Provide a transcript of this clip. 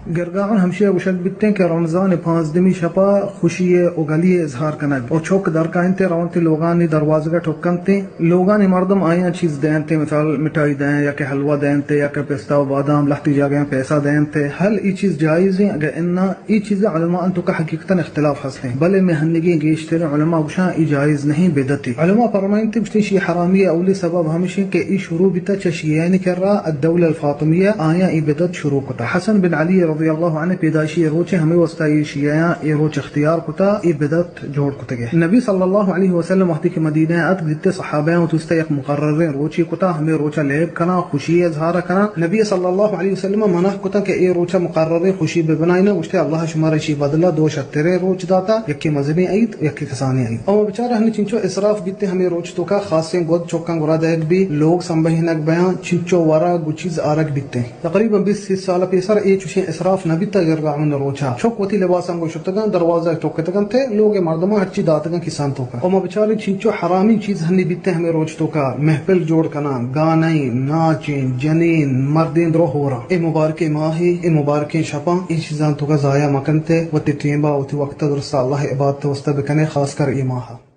گرگاغن ہمشی ء گوشگ بیتیں کہ رمضان ء پانزدمی شپ ء خوشی ء و گلی ء اظہار کنگ و چک درکاینت ء رونت لوگانی دروازگ ء ٹک کنت ء لوگانی مردم آیاں چیز دینت ء مثال مٹھائی دیں یا کہ حلوہ دینت ء یا کہ پستہ و بادام، لہتی جاگہاں پیسہ دینت ء ہل ای چیز جائز ہیں؟ اگہ اناں ای چیز علماء ان توکا حقیقتاً اختلاف ہستیں، بلے میں ہنگیں گیشتریں علماء گوشاں ای جائز نہیں، بدعتی۔ علماء فرمائنت گوشتیں شی حرامی اولی سبب ہمشیں کہ ای شروع بیتا چہ شیعیانی کرا الدولہ الفاطمیہ، آیاں ای بدعت شروع کتا۔ حسن بن علی رضی اللہ عنہ پیدائشی روچے، ہمے واسطہ ای شیعیاں ای روچ اختیار کتا، ای بدعت جوڑ کتگے۔ نبی صلی اللہ علیہ وسلم وقتی کہ مدینہ ء اتک، دیتے صحابیاں وتی واسطہ یک مقرریں روچے کتا، ہمے روچا لیب کناں، خوشی اظہار کناں۔ نبی صلی اللہ علیہ وسلم منع کتا کہ اے روچا مقرریں خوشی بہ بنائینا، گوشتے اللہ شمارا اشی بدلا دو شتریں روچ داتا، یکے مزنیں عید، یکے کسانیں عید۔ اما بچار ہنی چنچو اسراف بیتے ہمے روچ توکا، خاصیں گد چوکاں گرا دئیگ بی، لوگ سنبہینگ بیاں، چنچو ورگ و چیز آرگ بیتے۔ تقریباً بیست سی سال پیسر اے چوشیں اسراف نہ بیتا۔ گرگاغن روچا چک وتی لباساں گوں شتگاں، دروازہ ٹکتگاں تے لوگ مردماں ہرچی داتگاں کسان توکا۔ و ما بچاریں چنچو حرامیں چیز ہنی بیتے ہمیں روچ توکا، محفل جوڑ کناں، گانیں، ناچیں، جنین، مردین درو ہوراں۔ اے مبارکیں ماہے، اے مبارکیں شپاں، اے چیزاں توکا ضائع مکنتے، وتی ٹیمبا وتی وقتا درستا اللہ عبادت واسطہ بکنے، خاص کر اے ماہا۔